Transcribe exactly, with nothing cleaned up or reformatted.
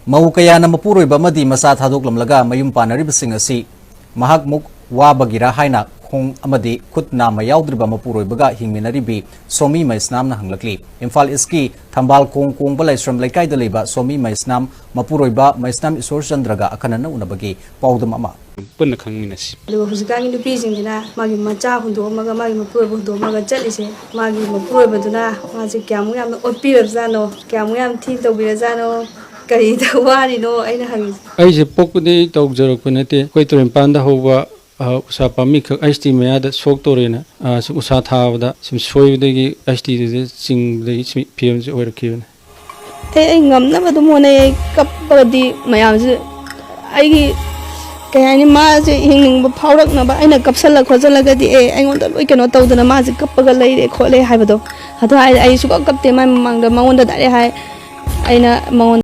ꯃꯧ ꯀꯌꯥꯅ ꯃꯄꯨꯔꯣꯏꯕ ꯑꯃꯗꯤ ꯃꯆꯥ ꯊꯥꯗꯣꯛꯂꯝꯂꯒ ꯃꯌꯨꯝ ꯄꯥꯟꯅꯔꯤꯕꯁꯤꯡ ꯑꯁꯤ ꯃꯍꯥꯛꯃꯨꯛ ꯋꯥꯕꯒꯤꯔꯥ ꯍꯥꯏꯅ ꯈꯣꯡ ꯑꯃꯗꯤ ꯈꯨꯠ ꯅꯥꯝꯃ ꯌꯥꯎꯗ꯭ꯔꯤꯕ ꯃꯄꯨꯔꯣꯏꯕꯒ ꯍꯤꯡꯃꯤꯟꯅꯔꯤꯕꯤ ꯁꯣꯃꯤ ꯃꯩꯁꯅꯥꯝꯅ ꯍꯪꯂꯛꯂꯤ꯫ ꯏꯝꯐꯥꯜ ꯏꯁꯀꯤ ꯊꯝꯕꯥꯜ ꯈꯣꯡ ꯀꯣꯡꯕ ꯂꯥꯏꯁ꯭ꯔꯝ ꯂꯩꯀꯥꯏꯗ ꯂꯩꯕ ꯁꯣꯃꯤ ꯃꯩꯁꯅꯥꯝ ꯃꯄꯨꯔꯣꯏꯕ ꯃꯩꯁꯅꯥꯝ ꯏꯁꯣꯔꯆꯟꯗ꯭ꯔꯒ ꯑꯈꯟꯅꯅ ꯎꯅꯕꯒꯤ ꯄꯥꯎꯗꯝ ꯑꯃ꯫ ꯄꯨꯟꯅ ꯈꯪꯃꯤꯟꯅꯁꯤ꯫ ꯑꯗꯨꯒ ꯍꯧꯖꯤꯛꯀꯥꯟꯒꯤ ꯅꯨꯄꯤꯁꯤꯡꯁꯤꯅ ꯃꯥꯒꯤ ꯃꯆꯥ ꯍꯨꯟꯗꯣꯛꯑꯝꯃꯒ ꯃꯥꯒꯤ ꯃꯄꯨꯔꯣꯏꯕ ꯍꯨꯟꯗꯣꯛꯑꯝꯃꯒ ꯆꯠꯂꯤꯁꯦ, ꯃꯥꯒꯤ ꯃꯄꯨꯔꯣꯏꯕꯗꯨꯅ ꯃꯥꯁꯦ ꯀꯌꯥꯃꯨꯛ ꯌꯥꯝꯅ ꯑꯣꯠꯄꯤꯔꯕꯖꯥꯠꯅꯣ, ꯀꯌꯥꯃꯨꯛ ꯌꯥꯝ ꯊꯤꯅ ꯇꯧꯕꯤꯔꯖꯥꯠꯅꯣ, ꯀꯔꯤꯗ ꯋꯥꯔꯤꯅꯣ ꯑꯩꯅ ꯍꯪꯉꯤꯁꯦ꯫ ꯑꯩꯁꯦ ꯄꯣꯛꯄꯗꯒꯤ ꯇꯧꯖꯔꯛꯄ ꯅꯠꯇꯦ꯫ ꯑꯩꯈꯣꯏ ꯇꯨꯔꯦꯟꯄꯥꯟꯗ ꯍꯧꯕ, ꯑ, ꯎꯁꯥ ꯄꯥꯝꯕꯤ ꯈꯛ ꯑꯩꯁ ꯇꯤ ꯃꯌꯥꯗ ꯁꯣꯛꯇꯣꯔꯦꯅ, ꯑ, ꯁꯨꯝ ꯎꯁꯥ ꯊꯥꯕꯗ ꯁꯨꯝ ꯁꯣꯏꯕꯗꯒꯤ ꯑꯩꯁ ꯇꯤꯗꯨꯗ ꯆꯤꯡꯕꯗꯒꯤ ꯁꯤ ꯐꯤꯕꯝꯁꯤ ꯑꯣꯏꯔꯛꯈꯤꯕꯅꯤ꯫ ꯑꯩ, ꯑꯩ ꯉꯝꯅꯕ ꯑꯗꯨꯝ ꯍꯣꯠꯅꯩ꯫ ꯑꯩ ꯀꯞꯄꯒꯗꯤ ꯃꯌꯥꯝꯁꯦ ꯑꯩꯒꯤ, ꯀꯩ ꯍꯥꯏꯅꯤ, ꯃꯥꯁꯦ ꯍꯤꯡꯅꯤꯡꯕ ꯐꯥꯎꯔꯛꯅꯕ ꯑꯩꯅ ꯀꯞꯁꯜꯂ ꯈꯣꯠꯆꯜꯂꯒꯗꯤ, ꯑꯦ, ꯑꯩꯉꯣꯟꯗ ꯂꯣꯏ ꯀꯩꯅꯣ ꯇꯧꯗꯅ ꯃꯥꯁꯦ ꯀꯞꯄꯒ ꯂꯩꯔꯦ ꯈꯣꯠꯂꯦ ꯍꯥꯏꯕꯗꯣ꯫ ꯑꯗꯨ ꯍꯥꯏꯔꯗꯤ ꯑꯩ ꯁꯨꯡꯀꯞ ꯀꯞꯇꯦ꯫ ꯃꯥꯏ ꯃꯃꯥꯡꯗ ꯃꯉꯣꯟꯗ ꯗꯥꯏꯔꯦꯛ ꯍꯥꯏ, ꯑꯩꯅ ꯃꯉꯣꯟꯗ